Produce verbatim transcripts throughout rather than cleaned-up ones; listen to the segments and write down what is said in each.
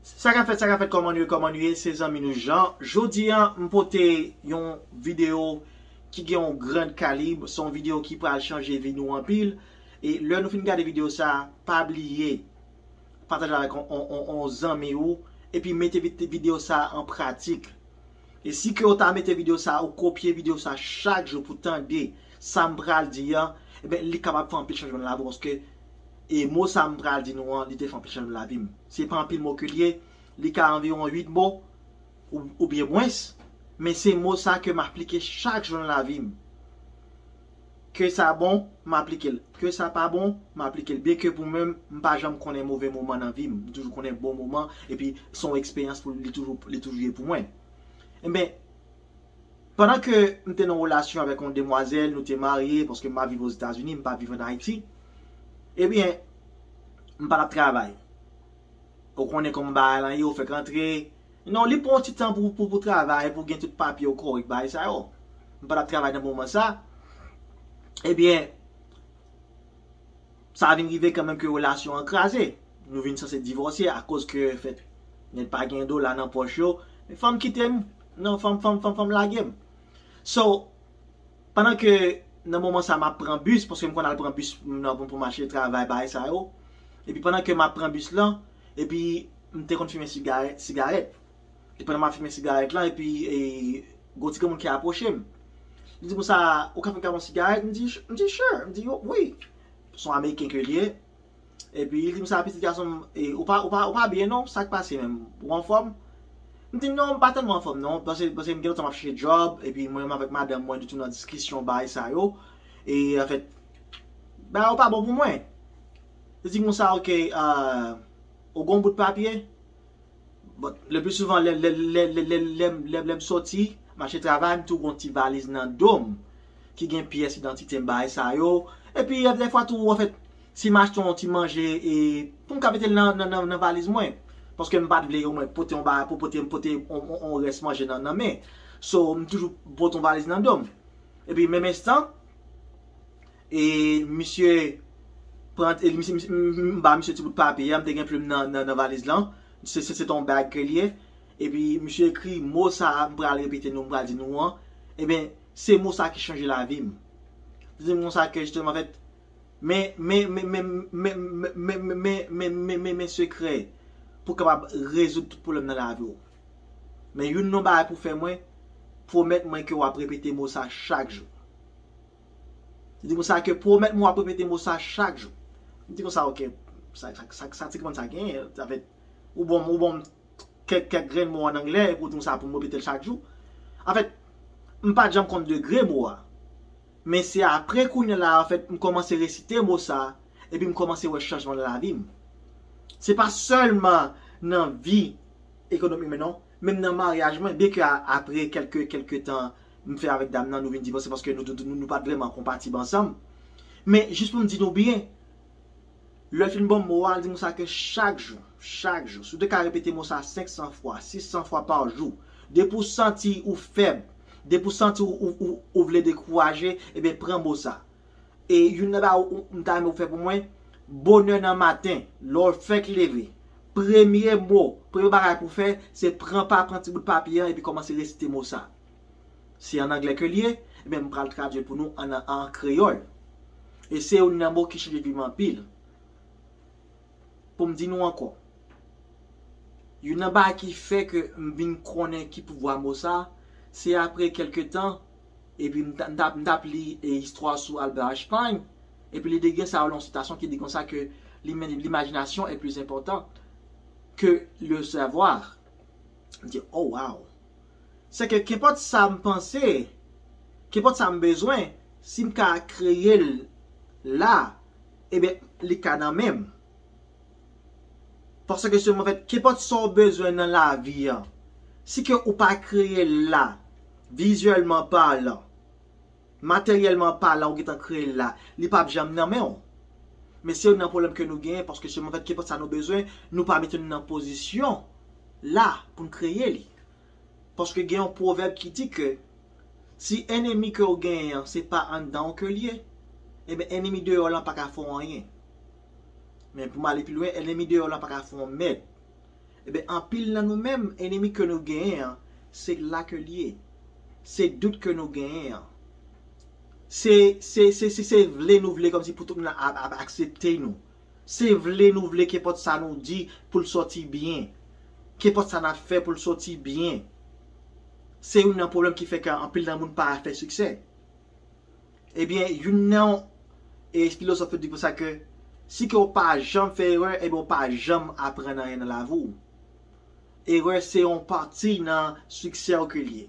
Sa k ap fèt, sa k ap fèt, kòman nou ye, kòman nou ye, se zanmi nou Jean. Jodi a, m pote yon videyo ki gen yon gran kalib, se yon videyo ki pral chanje vi nou anpil. E lè nou fin gade videyo sa, pa bliye pataje avèk on, on, on, on zanmi ou, epi mete vid-, videyo sa an pratik. E si ke ou ta mete videyo sa, ou kopye videyo sa chak jou pou tande sa m pral di a, ebyen, li kapab fè anpil chanjman nan lavi w, paske e mo sa m pral di nou an, li te fè anpil chanjman nan lavi m. Se pa anpil mo ke l ye, li ka anviwon uit mo, ou, oubyen mwens, men se mo sa ke m aplike chak jou nan lavi m. Ke sa bon, m aplike l. Ke sa pa bon, m aplike l. Byenke pou mwen, m pa janm konnen move moman nan vi m. M toujou konnen bon moman, epi se yon eksperyans pou li toujou, li toujou ye pou mwen. Enben, pandan ke m te nan relasyon avèk yon demwazèl, nou te marye, paske m ap viv Ozetazini, m pa viv ann Ayiti, ebyen, m pa t ap travay. Ou konnen kòman bagay lan ye, ou fèk antre. Non, li pran yon ti tan pou, pou, pou travay, pou gen tout papye yo kòrèk, bagay sa yo. M pa t ap travay nan moman sa. Ebyen, sa vin rive kanmenm ke relasyon an kraze. Nou vin sanse divòse akoz ke, fèt, nèg pa gen dola nan pòch yo. Men fanm kite m, non, fanm, fanm, fanm, fanm lage m. So, pandan ke nan moman sa m ap pran bis, paske m konn al pran bis nan, pou, pou m achte travay, bagay sa yo. Epi pandan ke m ap pran bis lan, epi m te konn fimen sigarèt, sigarèt. E pandan m ap fimen sigarèt lan, epi e, gon ti granmoun ki apwoche m. Li di konsa, "Ou ka fè m yon sigarèt?" M di, m di, "Sure." M di, "Wi." Se yon Ameriken ke l ye. Epi li di m sa, "Pitit gason m, e, ou pa, ou pa, ou pa byen non, sa k pase menm? Ou anfòm?" M di, "Non, m pa tèlman anfòm non, paske, paske m gen lontan m ap chèche djòb, epi mwen menm avèk madanm mwen, nou tou nan diskisyon bagay sa yo. E, anfèt, bagay yo pa bon pou mwen." Li di m konsa, "Ok, ah, ou gen yon bout papye?" Bon, le pli souvan, lè, lè, lè, lè, lè, lè, lè, lè m soti, m achte travay, m tou gon ti valiz nan do m ki gen pyès idantite m, bagay sa yo. Epi, dèfwa tou, anfèt, si m achte yon ti manje, e, pou m ka mete l nan, nan, nan, nan valiz mwen. Paske m pa t vle yo mwen pote yon bagay, pou pote, pote yon, yon, yon rès manje nan, nan men. So, m toujou pote yon valiz nan do m. Epi, menm enstan, e misye pran, e misye, misye, m, m, m ba misye ti bout papye a, m te gen plim nan, nan, nan valiz lan. Se, se, se te yon bag ke l ye. Epi, misye ekri mo sa a, m pral repete nou, m pral di nou an. Ebyen, se mo sa ki chanje lavi m. Li di m konsa ke, jisteman, anfèt, men, men, men sekrè pou kapab rezoud tout pwoblèm nan lavi w. Men youn nan bagay pou fè mwen, pwomèt mwen ke w ap repete mo sa chak jou. Li di konsa ke pwomèt mwen w ap repete mo sa chak jou. M di konsa, "Ok, sa, sa, sa, sa ti granmoun sa genyen?" Anfèt, ou ban m, ou ban m kèk, kèk grenn mo an anglè, epi w di m sa pou m repete l chak jou. Anfèt, m pa t janm konn degre mo a. Men se apre kounye a la, anfèt, m kòmanse resite mo sa, epi m kòmanse wè chanjman nan lavi m. Se pa sèlman nan vi ekonomik mwen non, menm nan maryaj mwen, byenke a, apre kèlke, kèlke tan, m fè avèk dam nan, nou vin divòse paske nou, nou, nou, nou pa t vrèman konpatib ansanm. Men, jis pou m di nou byen, lè l fin ban m mo a, l di m sa ke chak jou, chak jou, si w te ka repete mo sa senk san fwa, sis san fwa pa jou, depi w santi ou fèb, depi w santi ou, ou, ou, ou vle dekouraje, ebyen, pran mo sa. E youn nan bagay ou, ou, m ta renmen ou fè pou mwen, bonè nan maten, lè w fèk leve, premye mo, premye bagay pou w fè, se pran pa, pran ti bout papye an epi kòmanse resite mo sa. Se an anglè ke l ye, ebyen, m pral tradui l pou nou an, an kreyòl. E se youn nan mo ki chanje vi m anpil. Pou m di nou ankò, youn nan bagay ki fè ke m vin konnen ki pouvwa mo sa, se apre kèlke tan, epi m t, m t ap, m t ap li, e, istwa sou Albert Einstein, epi li te gen sa nan yon sitasyon ki di konsa ke lime-, l'imagination est plus importante que le savoir. M di, "Oh, wow!" Se ke kenpòt sa m panse, kenpòt sa m bezwen, si m ka kreye l la, ebyen, li ka nan men m. Paske sèlman fèt, kenpòt sa w bezwen nan lavi an, si ke ou pa kreye l la, vizyèlman palan, materyèlman palan, ou gentan kreye l la, li p ap janm nan men w. Men se youn nan pwoblèm ke nou genyen, paske sèlman fèt, kenpòt sa nou bezwen, nou pa mete nou nan pozisyon la pou n kreye li. Paske gen yon pwovèb ki di ke si enemi ke w genyen an, se pa anndan w ke l ye, ebyen, enemi deyò lan pa ka fè w anyen. Men pou m ale pi lwen, enemi deyò lan pa ka fè w mèd. Ebyen, anpil nan nou menm, enemi ke nou genyen an, se la ke l ye. Se dout ke nou genyen an. Se, se, se, se, se vle nou vle kòmsi pou tout moun ap, ap aksepte nou. Se vle nou vle kenpòt sa nou di pou l sòti byen. Kenpòt sa n ap fè pou l sòti byen. Se youn nan pwoblèm ki fè ke anpil nan moun pa fè siksè. Ebyen, youn nan e filozòf yo di konsa ke si ke w pa janm fè erè, ebyen w pa janm aprann anyen nan lavi w. Erè se yon pati nan siksè w ke l ye.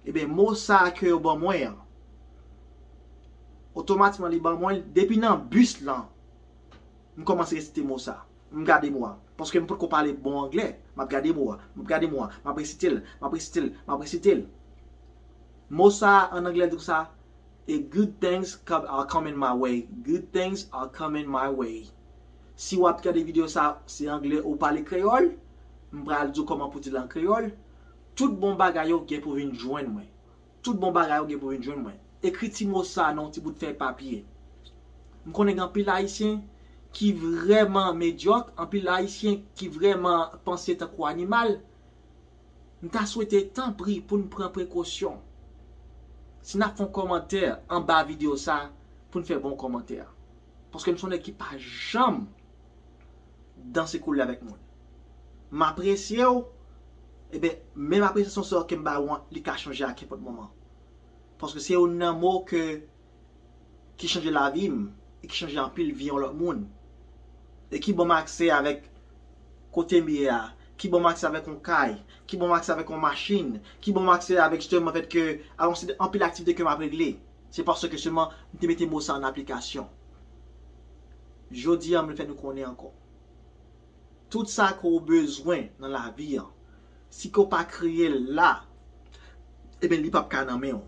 Ebyen, mo sa a ke yo ban mwen an, otomatikman li ban mwen, depi nan bis lan, m kòmanse resite mo sa. M gade mo a. Paske m potko pale bon anglè. M ap gade mo a. M ap gade mo a. M ap resite l. M ap resite l. M ap resite l. Mo sa a, an anglè, l di konsa, "A good things come, are coming my way. Good things are coming my way." Si w ap gade videyo sa, se anglè ou pale kreyòl, m pral di w kòman pou di l an kreyòl. Tout bon bagay yo gen pou vin jwenn mwen. Tout bon bagay yo gen pou vin jwenn mwen. Ekri ti mo sa nan yon ti bout fèy papye. M konnen gen anpil Ayisyen ki vrèman medyòk, anpil Ayisyen ki vrèman panse tankou animal. M ta swete, tanpri, pou n pran prekosyon. Si n ap fè yon kòmantè anba videyo sa, pou n fè bon kòmantè. Paske m se yon nèg ki pa janm danse koulè avèk moun. M apresye w, ebyen, menm apresyasyon sa ke m ba ou an, li ka chanje a kenpòt moman. Paske se youn nan mo ke, ki chanje lavi m e ki chanje anpil vi yon lòt moun. E ki ban m aksè avèk kote m ye a, ki ban m aksè avèk yon kay, ki ban m aksè avèk yon machin, ki ban m aksè avèk jisteman fèt ke avyon se anpil aktivite ke m ap regle. Se paske sèlman m te mete mo sa an aplikasyon. Jodi a, m vle fè nou konnen ankò. Tout sa ke w bezwen nan lavi an, si ke w pa kreye l la, ebyen, li p ap ka nan men w.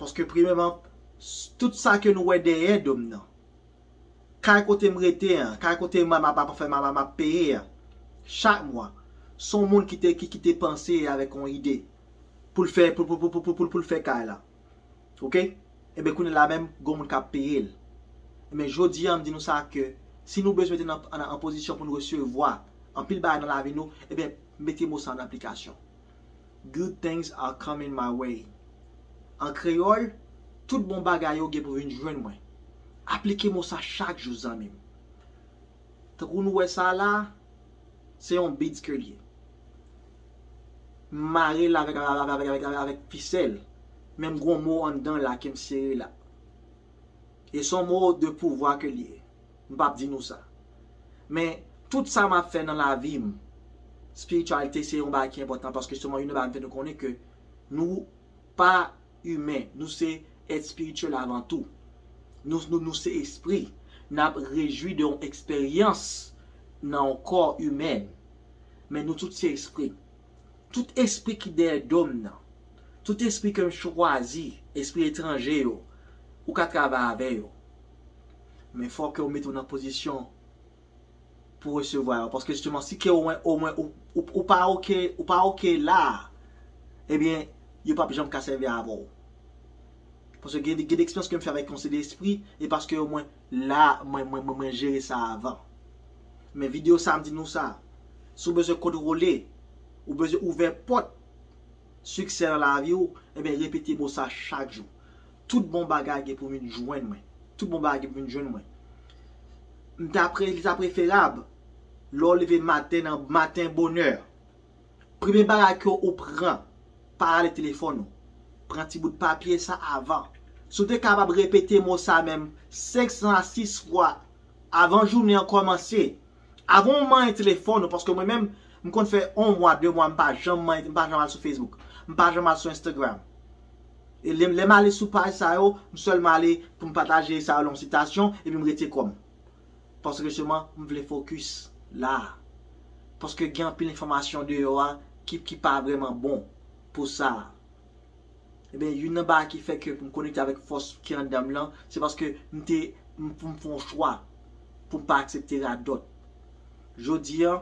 Paske, premyèman, s- tout sa ke nou wè dèyè do m nan, kay kote m rete an, kay kote m ap, ap, ap fè, m ap, ap peye an, chak mwa, se yon moun ki te, ki, ki te panse avèk yon ide pou l fè, pou, pou, pou, pou, pou, pou l fè kay la. Oke? Ebyen, kounye la menm, gon moun k ap peye l. Ebyen, jodi a, m di nou sa ke si nou bezwen mete nan, an, an pozisyon pou nou resevwa anpil bagay nan lavi nou, ebyen, mete mo sa an aplikasyon. Good things are coming my way. An kreyòl, tout bon bagay yo gen pou vin jwenn mwen. Aplike mo sa chak jou, zanmi m. Tankou nou wè sa la, se yon beads ke l ye. M mare l avèk, avèk, avèk, avèk, avèk, avèk fisèl. Men m gon mo anndan la ke m sere la. E se yon mo de pouvwa ke l ye. M p ap di nou sa. Men, tout sa m ap fè nan lavi m, espirityalite se yon bagay ki enpòtan paske jisteman youn nan bagay m fè nou konnen ke nou pa imen, nou se èt espirityèl avan tou. Nou, nou, nou se espri. N ap rejwi de yon eksperyans nan yon kò imèn. Men nou tout se espri. Tout espri ki dèyè do m nan, tout espri ke m chwazi, espri etranje yo, ou ka travay avè yo. Men fòk ke w mete w nan pozisyon pou resevwa yo. Paske jisteman, si ke omwen, omwen ou, ou, ou pa oke, ou pa oke la, ebyen, yo p ap janm ka sèvi avè w. Paske gen, gen de eksperyans ke m fè avèk yon seri de espri, e paske omwen la, mwen, mwen, mwen, mwen jere sa avan. Men videyo sa, m di nou sa. Si w bezwen kontwole, ou bezwen ouvè pòt siksè nan lavi w, ebyen, repete mo sa chak jou. Tout bon bagay gen pou vin jwenn mwen. Tout bon bagay gen pou vin jwenn mwen. M ta pre-, li ta preferab, lè w leve maten nan maten bonè, premye bagay ke ou pran, pa rale telefòn ou. Pran ti bout papye sa avan. Si w te kapab repete mo sa menm senk san a sis fwa avan jounen an kòmanse, avan w manyen telefòn ou, paske mwen menm, m konn fè yon mwa, de mwa, m pa janm manyen, m pa janm al sou Facebook, m pa janm al sou Instagram. E lè, lè m ale sou paj sa yo, m sèlman ale pou m pataje sa yo lan sitasyon, epi m retire kò m. Paske jisteman, m vle fokis la. Paske gen anpil enfòmasyon deyò a ki, ki pa vrèman bon pou sa. Ebyen, youn nan bagay ki fè ke pou m konekte avèk fòs ki anndan m lan, se paske m te, m, pou m fè yon chwa pou m pa aksepte radòt. Jodi a,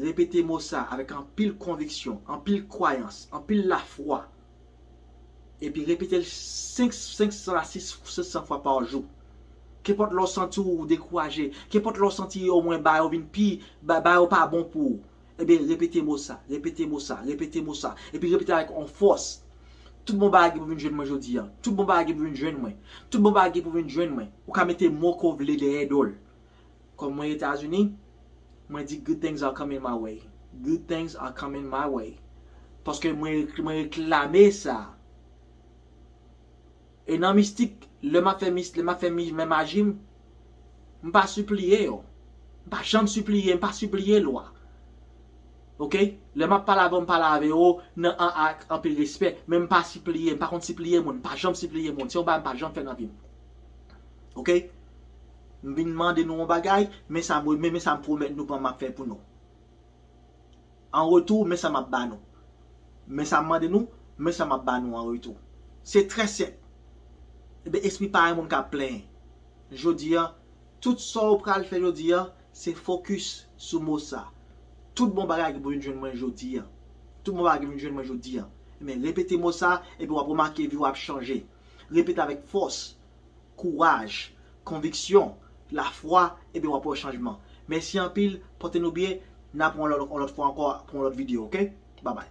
repete mo sa avèk anpil konviksyon, anpil kwayans, anpil lafwa. Epi repete l senk, senk san a sis san fwa pa jou. Kenpòt lè w santi w dekouraje, kenpòt lè w santi omwen bagay yo vin pi, ba-, bagay yo pa bon pou ou. Ebyen, repete mo sa, repete mo sa, repete mo sa. Epi repete avèk yon fòs. Tout bon bagay ki pou vin jwenn mwen jodi a. Tout bon bagay ki pou vin jwenn mwen. Tout bon bagay ki pou vin jwenn mwen. Ou ka mete mo ke w vle dèyè do l. Kòm mwen Etazini, mwen di good things are coming my way. Good things are coming my way. Paske mwen, mwen reklame sa. E nan mistik, lè m ap fè mis, lè m ap fè mi, men maji m, m pa sipliye yo. M pa janm sipliye, m pa sipliye lwa. Oke? Lè m ap pale avè w, m pale avè w nan an, ak anpil respè, men m pa sipliye, m pa konn sipliye moun, m pa janm sipliye moun. Se yon bagay m pa janm fè nan vi m. Oke? M vin mande nou yon bagay, men sa, men, men sa m pwomèt nou, pran m ap fè pou nou. An retou, men sa m ap ba nou. Men sa m mande nou, men sa m ap ba nou an retou. Se trè senp. Ebyen, espri parèy moun k ap plenyen. Jodi a, tout sa w pral fè jodi a, se fokis sou mo sa. Tout bon bagay ki pou vin jwenn mwen jodi a. Tout bon bagay ki vin jwenn mwen jodi a. Ebyen, repete mo sa, epi w ap remake vi w ap chanje. Repete avèk fòs, kouraj, konviksyon, lafwa, epi w ap wè chanjman. Mèsi anpil, pote nou byen, n ap wè yon lòt, yon lòt fwa ankò pou yon lòt videyo, oke? Babay.